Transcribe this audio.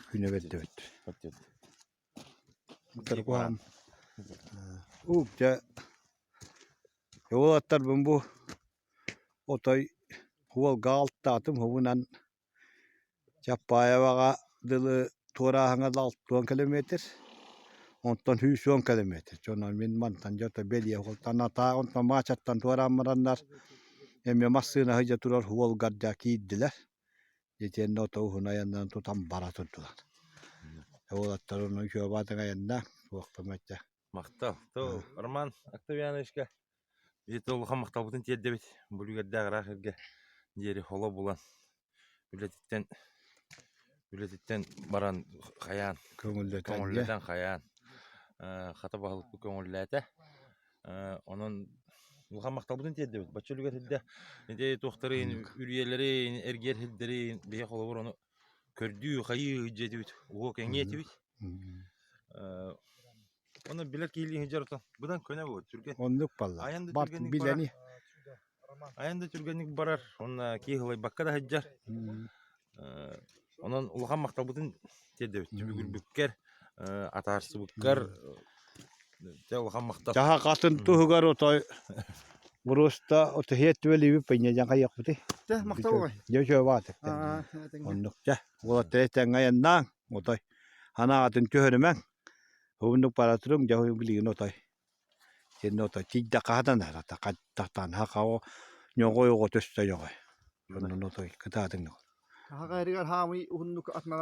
Күнэ бэрдибит. Утаркуһаан. Уу, дьэ, уолаттарбын бу отой уолга алтаатым хобунан Чаппаеваҕа дылы туорааһыҥа да 60 километр, онтон 110 километр. Дьонон мин мантан дьото бэлиэ уолтан атаа онтон Маачаттан туораан бараннар эмиэ массыына сылдьа турар уолгар дьэ киирдилэр. Итиэннэ ото уһун айаннарын тутан бара турдулар. Уолаттар ону үчүгэйбаатыҥ айанна, туохпун эттэ. Махтал. То Роман Октавиановичка ити улахан махталбытын тиэрдэбит. Бу үлүгэрдээх ыраах эргэ диэри холо булан үлэтиттэн үлэтиттэн баран хайаан Көҥүллэтэн көҥүллэтэн хайаан хата баһылыкпыт көҥүллээтэ. Онон улахан махталбытын тиэрдэбит. Бачча үлүгэр сирдэ ити туохтарын үрүйэлэрин, эргиэр сирдэрин биһи холобур ону көрдүү, хайыы дьиэтибит, уһуо кэҥиэ этибит. Оны билэр киһилии сылдьар отон быдан көнө буолар, түргэн. Оннук балла. Айан да Бар түргэнник барар. билэни. Айан да түргэнник барар, уонна киһи ылайбакка да сылдьар. Онон улахан махталбытын тиэрдэбит. Түбүгүрбүккэр, атаарсыбыккар дьэ улахан махтал. Таһа хатын туһугар отой Буруста отуһиэт түбэлиби пынньа хайыахпытый. Дьэ, махтал ой. Дьэ үчүгэй Оннук дьэ. Уолаттар этэҥҥэ айаннааҥ отой. Анаатын түһэримэҥ. Уһуннук бара туруҥ дьэ билигин отой. Син отой тиийдэ хаһан арата хаттахтан хахао ньоҕой оҕо төстө ньоҕой. Онон отой кытаатыҥ. Хаһа кайрыгар хаамый уһуннук атынан.